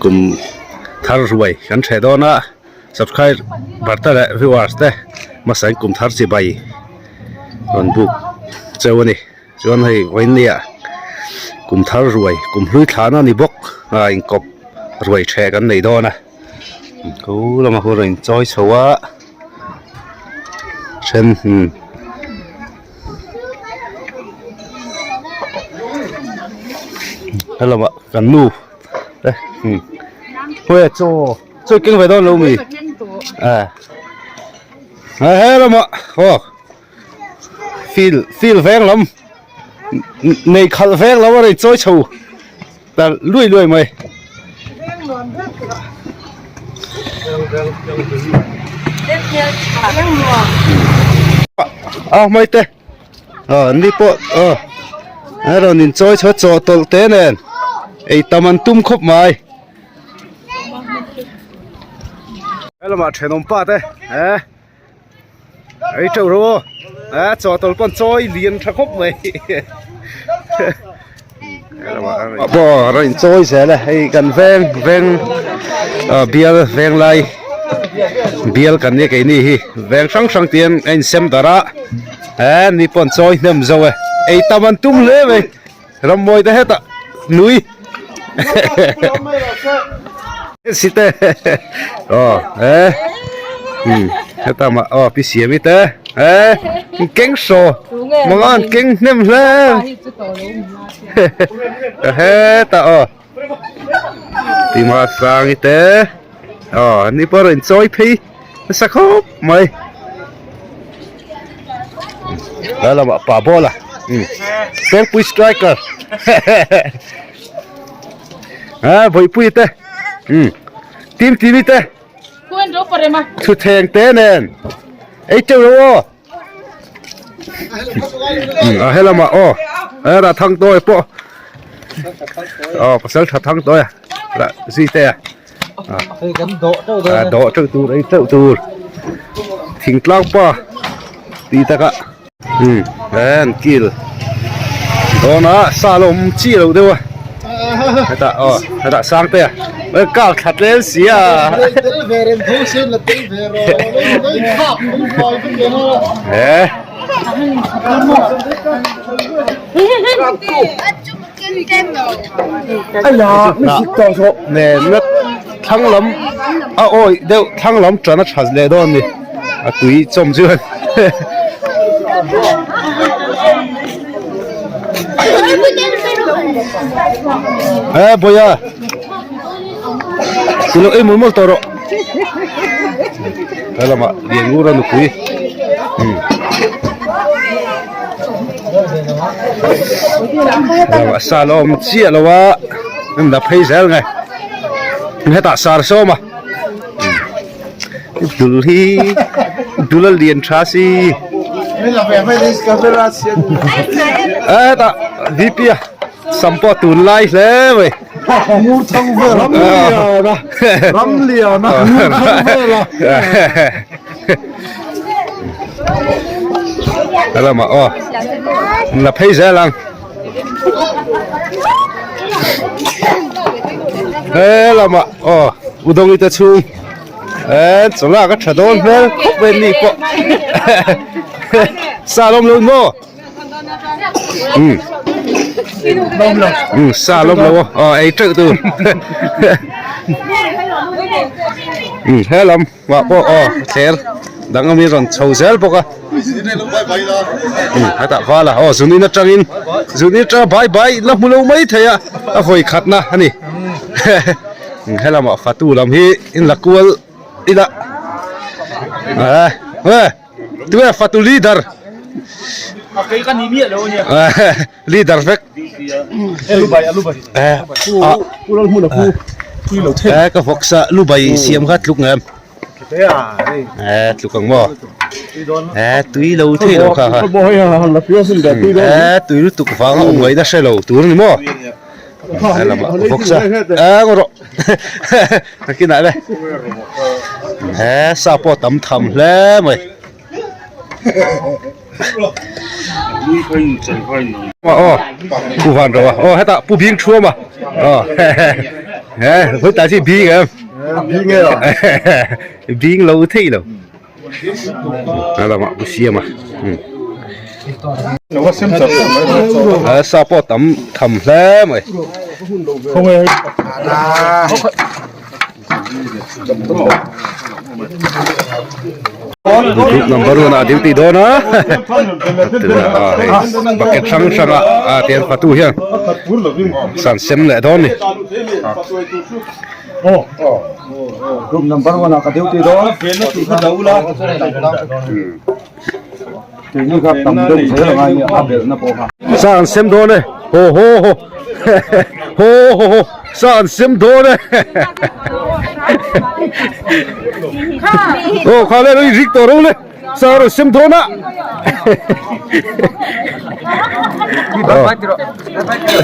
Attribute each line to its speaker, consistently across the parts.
Speaker 1: Kum thar ruai kan ṭheh dawn a, subscriber te leh viewers te hmasain kum thar chibai rawn buk cheu a ni. Chuan hei vawinia kum thar ruai kum hlui thlahna a ni bawk a inkawp ruai ṭheh kan nei dawn a, ko lama hun a inchawi chho a then hmm. Helamah kan nu te hmm khawi chaw chaw keng ve dawn lo mi eh helamah aw field field veng lam nei khalh veng lam a rawn chawi chho ta luai luai mai. A hmai te aw ni pawh aw a rawn in chawi chho chaw tawlh te nen ei tam an tum khawp mai helamah thenawm pa te eh Ei teuh ro aw a chaw tawlh pawn chawi lian tha khawp mai pawh rawn in chawi zel e hei kan veng veng bial veng lai bial kan nia keini hi veng hrang hrang te hian a insem darh a he ni pawh an chawi hnem zo e ei tam an tum hle mai rammawi te hetah nui si te aw he hmm heta mah aw pi siami te he keng saw mawng an keng hnem hle heta aw ti ma sangi te aw ni pawh rawn chawi phei nasa khawp mai he lamah pa ball a hmm pengpui striker a vawipuii te umm team tv te thutthleng te nen ei teuh lo aw a helamah aw a thang tawi pawh aw pasal tha thang tawi a lah zui te a dawh teuh tur ei teuh tur thingtlang pa tih takah umm he an kil dawn a sa la awm chi loh deuh a hetah aw hetah sang te a kar thla tlem si a he nen thlang lam a awih deuh thlang lam tan a tha leh dawn a ni a tui chawm chuan he bawia tilo ei mawlh mawlh tawh rawh he lamah Lianngura nupui umm lamah sa la awm chiah lo a an la phei zel nge hetah sar sawm a dul hi dul a lian tha si hetah V P a sam pawh tun lai hle mai
Speaker 2: Ramliana Ramliana
Speaker 1: Helama aw la phei zel ang helama aw udawng te chhung eh chawlh a ka tha dawn hmel khawp mai ni pawh sa lawm lo maw um um sa lawm lo aw ei teuh tur um helam mah pawh aw thler dang ami rawn chho zel bawk a um hetah vala aw zunin atangin zunin atanga bai bai la hmu lo mai thei a a vawi khatna a ni helamah fatu lam hi in la kual ila eh eh tunge fatu leader leader vek eh eh ka vawksa lubai siam kha tluk ngem eh tluk ang maw eh tui lo thei lo kha kha eh tui lutuk vang a awm ngaihna hre lo tur a ni maw helamah vawksa eh ngaw rawh nakinah le eh sa pawh tam tham hle mai. Aw pu van ro a aw hetah pu bing thuam a aw. He khoi ta chi bing em.
Speaker 2: Bing e.
Speaker 1: Bing lo thei lo. Alama pu siam a. Sa pawh tam tham hle mai. Group number one ah duty dawn a tunah ah hei bucket hrang hrang ah a tian fatu hian san sem leh dawn ni.
Speaker 2: Group number one ah ka duty dawn keini kha tam deuh zel a ngai nia a belhna pawh kha.
Speaker 1: Sa an sem dawn e ho ho ho ho ho ho sa an sem dawn e aw kha le lo in rik tawh ro le sa a rawn sem dawn a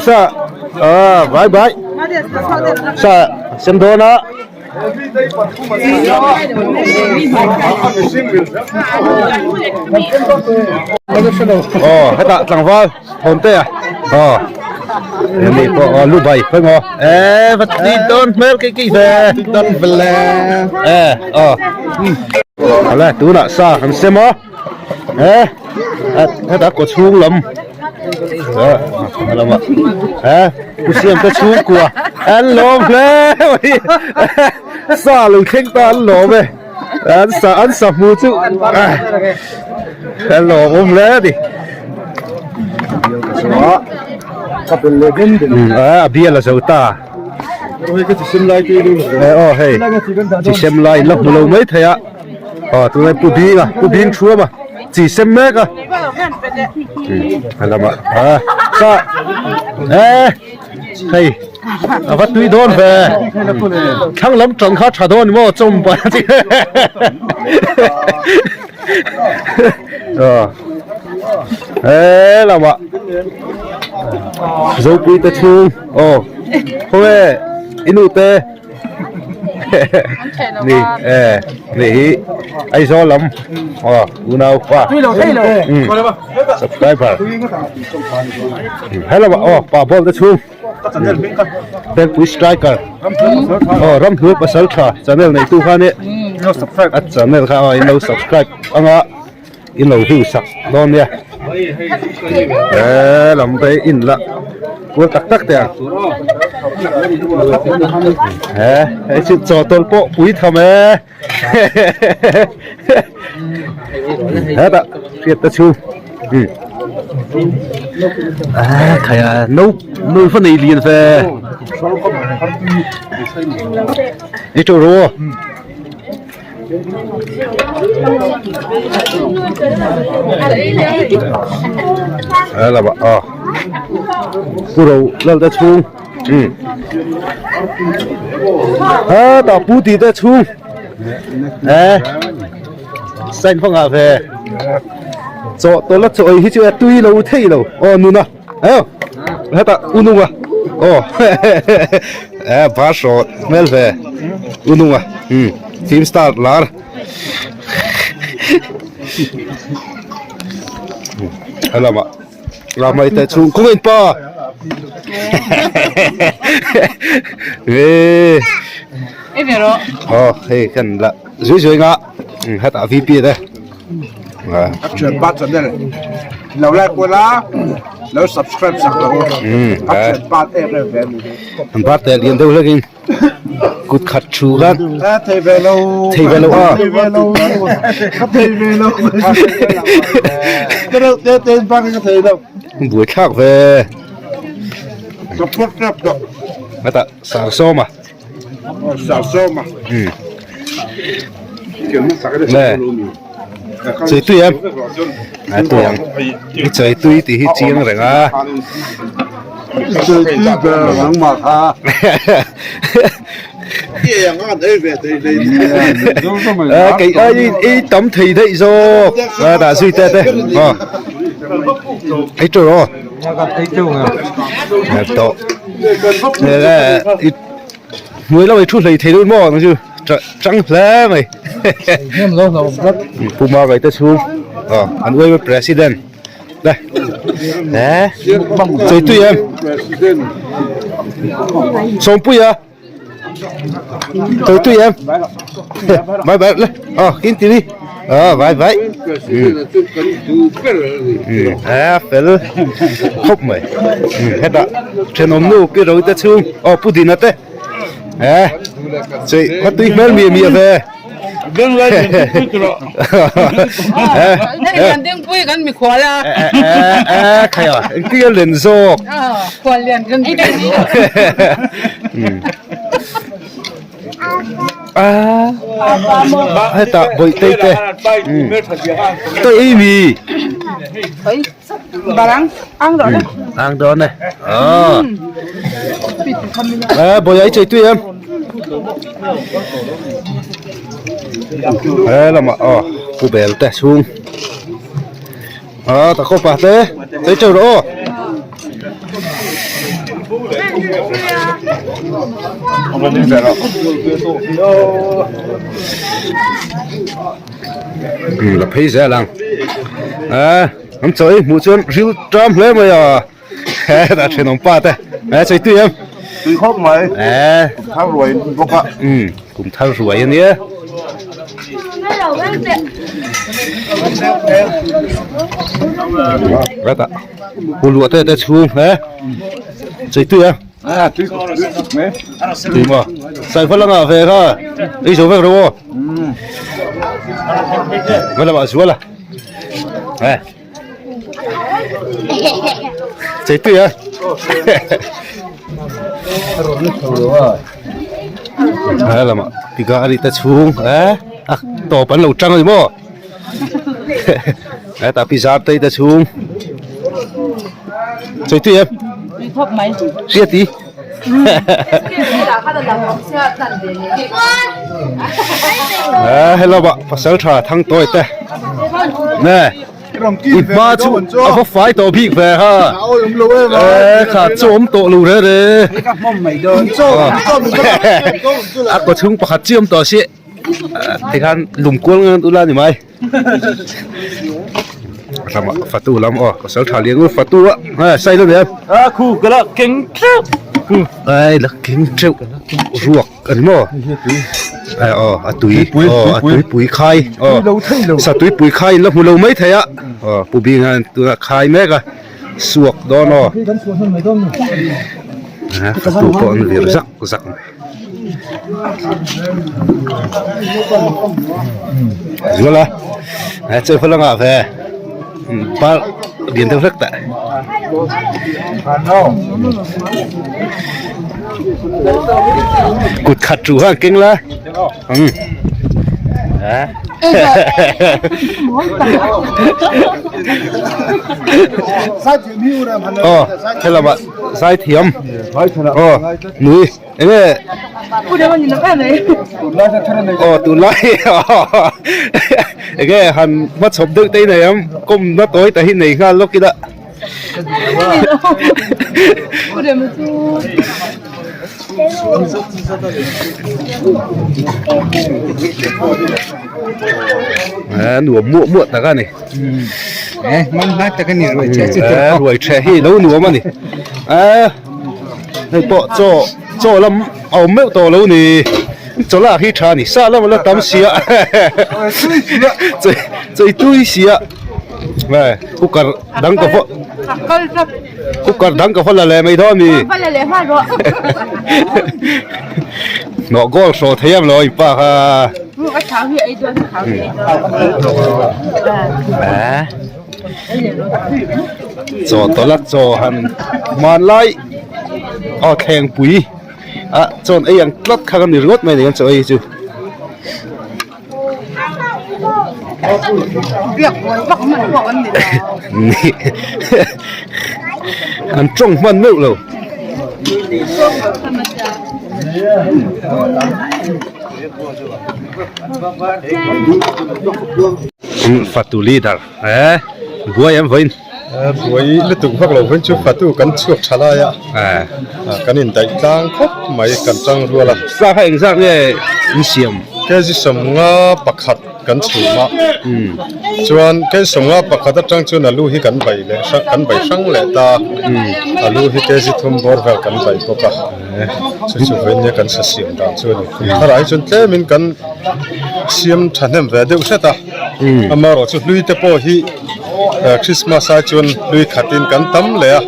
Speaker 1: sa ah bye bye sa sem dawn a. Aw hetah tlangval thawn te a aw hemi pawh aw lu bai khawi maw e va ti dawn hmel kei kei ve
Speaker 2: dawn vele
Speaker 1: e aw awle tunah sa kan sem a e hetah kaw chhung lam a lamah e pu siam te chhungkua an lawm hle mai sa lo thleng ta an lawm e an sa an sa hmu chu an lawm awm hle a ni a bial a zo ta aw hei chi sem lai in la hmu lo mai thei a. Aw tunlai pu bing a pu bing thu a chi sem mek a a lamah a sa e hei a va tui dawn ve thlang lam tang kha tha dawn maw chawm pa chi aw e lamah zopui te chhung aw khawnge i nu te. Ni e ni hi Aizawl lam aw unau pa subscriber hello aw pa ball te chhung Bengpui striker aw Ramhlui pasal tha channel nei tu kha ni a channel kha aw in lo subscribe anga in lo view sak dawn nia he lam te in la kual tak tak te ang he hei chu chaw tawlh pawh pui tham e hetah hriat te chu a khai a no no fa nei lian ve ni tawh rawh aw. Helama a pu ro lal te chhung um hetah pu tih te chhung e sign hmang ah ve chaw tawlh a chaw ei hi chu a tui lo thei lo aw nuna. Aw hetah ununga aw e bus rawh hmel ve ununga um film star lar helamah ramai te chhung kawng in pa e aw hei kan la zui zui nga hetah vp te.
Speaker 2: Thian pa channel lo like ula lo subscribe sak lo a thian pa em em ve ani
Speaker 1: an bar te lian deuh hlek in kut khat thu khan
Speaker 2: thei ve lo
Speaker 1: thei ve lo a
Speaker 2: thei ve lo ka thei ve lo ka reuh te te in pa ka thei lo
Speaker 1: buai thlak ve
Speaker 2: support tep dawh
Speaker 1: heta sarsawma
Speaker 2: Sarsawma
Speaker 1: Nge Chei tui em A tui ang I chei tui tih hi chiang reng a
Speaker 2: Chei tui ber nangmah kha
Speaker 1: A kei ai i tam thei daih zawk a dah zui te te aw ei tur aw tawh Hnuai lamah i thu hlei thei deuh maw ang chu chang hle mai Pu Margaret te chhung aw an uai president le he chei tui em Sawmpuia. Tôi tui em. Bye bye le. Ờ, kín tí đi. Ờ, bye bye. Ừ. À, fel. Khop mai. Ừ, hết ạ. Thenawm nu pi ro te chhung. Ờ, pu Dina te. Ờ. Chị, có tui hmel mi mi ve.
Speaker 3: Dingpui kan mikhual a.
Speaker 1: Ờ, khai à. Engtia len zawk.
Speaker 3: Khual lian kan
Speaker 1: A hetah bawihte te tawih ei mi ang dawn e a bawih ai chei tui em he lamah aw pu bel te chhung a ta khawp a te chei teuh rawh aw. La phei zel ang a an chaw ei hmuh chuan ril ṭam hle mai a hetah thenawm pa te a chei tui em
Speaker 2: tui khawp mai kum thar ruai bawk a
Speaker 1: kum thar ruai a nia. Pu luah te te chhung he chei tui a tui maw sai va langa ve kha ei zo vek ro aw va lamah zual a he chei tui a he lamah pigari te chhung he a tawp an lo tang a ni maw. Hetah pi zar te te chhung chei tui em hria ti a hello ah pasal tha thang tawi te nge i hma chu a va fai tawh bik ve ha e kha chu awm tawh lo re re a kaw chhung pakhat chi awm tawh si. Tikhan lum kual ngan ula ni mai ramah fatu lam aw pasal tha lian ngur fatu a ha sai lo nia
Speaker 4: a khu ka la keng teuh
Speaker 1: ai la keng teuh ruak ani maw ai aw a tui aw a tui pui khai aw sa tui pui khai in la hmu lo mai thei a aw pu bing hian tunah khai mek a suak dawn aw fatu pawh an vir zak zak mai. Zual a he chei khaw langa ve par lian deuh hlek tah kut khat chu khan keng la umm aw helamah zaithiam aw nui. Enge aw tunlai enge han hmachhawp deuh te hi nei ang kawmna tawi ta hi nei nghal lawk ila a nuam muah muah tak a ni ruai ṭheh hi lo nuam a ni a. Hei pawh chaw chaw lam a awm meuh tawh lo ni chaw lak hi tha a ni sa lam a la tam sia chei tui sia cooker dang ka pawh cooker dang ka pawh la leh mai dawn a ni hnawh goal hraw thei em lo in pa kha Chaw tawlh a chaw han hmanlai aw thlengpui ah chuan ei ang tlat kha ka ni ringawt mai a ni kan chaw ei hi chu. An tawng hman meuh lo. Fatu leader. Eh buai em vawiin?
Speaker 5: Buai lutuk vak lo vawiin chu fatu kan chhuak tha lai a, kan indaih tlang khawp mai kan tang rual a.
Speaker 1: Sa kha engzat nge in siam?
Speaker 5: Kg 50 pakhat. kan chhum a chuan kg 50 pakhat atang chuan alu hi kan bai leh hrang kan bai hrang leh ta alu hi kg thum bawr vel kan bai bawk a chu chu vawiin kan sa siam dan chu a ni kum tharah hi chuan tlemin kan siam thahnem ve deuh hret a amaherawhchu hlui te pawh hi Christmas ai chuan hlui khatin kan tam leh a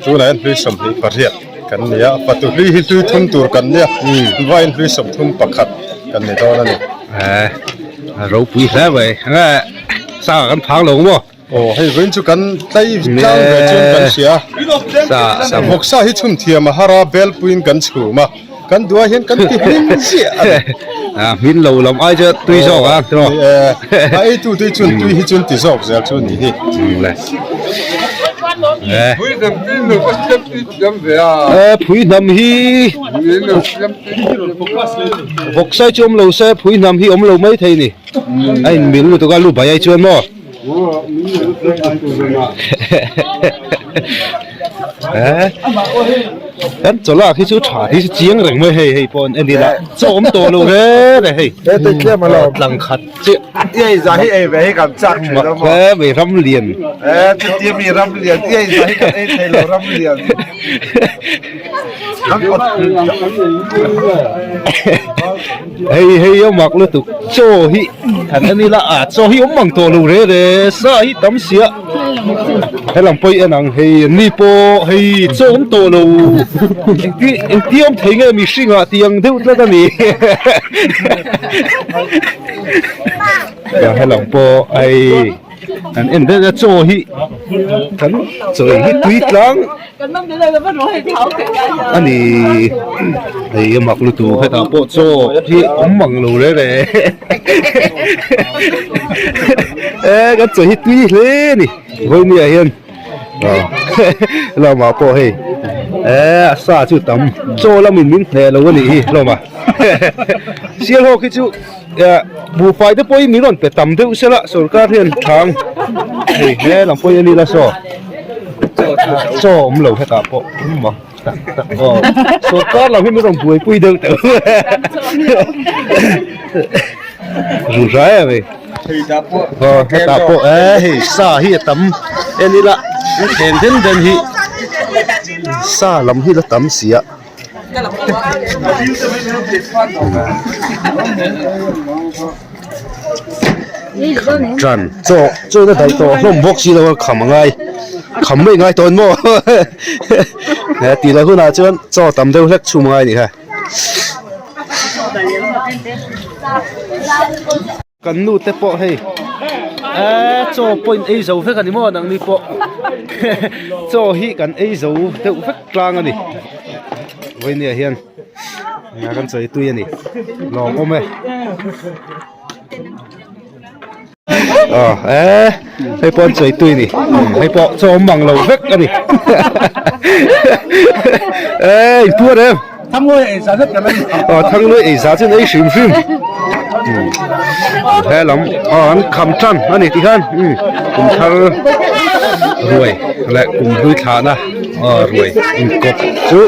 Speaker 5: tunah hian hlui 28. Kan ni a, fatu hlui hi hlui thum tur kan nia, vain hlui 31 kan ni dawn a ni.
Speaker 1: Eh, a ropui hle mai. Enge sa kan phang lo maw?
Speaker 5: Aw, hei vain chu kan tlai tlang ve chuan kan hria.
Speaker 1: Sa sa
Speaker 5: Vawksa hi chhun thiam a har a, belpuiin kan chhum a, kan duai hian kan ti hmin chiah a ni.
Speaker 1: A hmin lo lam ai chu tui zawk a, tiraw?
Speaker 5: A eitu tui chuan tui hi chuan ti zawk zel chu a nih hi.
Speaker 1: Le. Eh, phui hnam hi vawksai chu awm lo se phui hnam hi awm lo mai thei ni. A inmil lutuk a lu bai ai chuan maw? Eh, kan chawlak hi chu tha hi chu chiang reng mai hei hei pawh an en ila chaw awm tawh lo re re hei. Tlang khat.
Speaker 2: Iai za hi ei ve hi kan chak thin lo maw?
Speaker 1: Mak mai ram lian.
Speaker 2: Eh chutia mi ram lian iai za hi kan ei thei lo ram lian. Kan awt
Speaker 1: Hei hei a mak lutuk chaw hi kan en ila a chaw hi awm mang tawh lo re re sa hi tam sia helam pawh i en ang hei ni pawh hei chaw awm tawh lo engti engti awm thei nge mihring ah tiang deuh tlat a ni. Helam pawh hei kan en deuh a chaw hi kan chaw hi tui tlang a ni hei a mak lutuk hetah pawh chaw hi awm mang lo reng reng e kan chaw hi tui hle a ni vawinia hian. Lawma pawh hei eh a sa chu tam chaw lamin min hneh lo a nih hi lawma sialhawk hi chu eh buhfai te pawhin min rawn pe tam deuh sela sorkar hian thang hei he lam pawhin a ni la saw chaw awm lo hetah pawh awm ang tak tak aw sorkar lam hi min rawn buaipui deuh teuh ruhrai a ni. Aw hetah pawh eh hei sa hi a tam en ila thleng den den hi sa lam hi la tam si a. Tran chaw chaw na daih tawh hlawm bawk si lo a kham a ngai kham mai ngai tawn maw he tih leh hunah chuan chaw tam deuh hlek chhum a ngai a nih kha. Kan nu te pawh hei eee chaw pawh in ei zo vek a ni maw nangni pawh chaw hi kan ei zo deuh vek tlang a ni vawinia hian kan chawi tui a ni lawm awm e. Aw eh hei pawh an chawi tui a ni hei pawh chaw awm mang lo vek a ni eh in puar em aw thangluai ei za chu an ei hrim hrim he lam aw an kham tan a ni tikhan kum thar ruai leh kum hlui thlahna aw ruai inkawp chu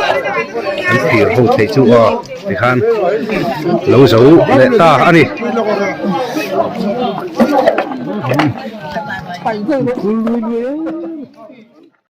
Speaker 1: an phir ho theih chu aw. Tikhan lo zo leh ta a ni.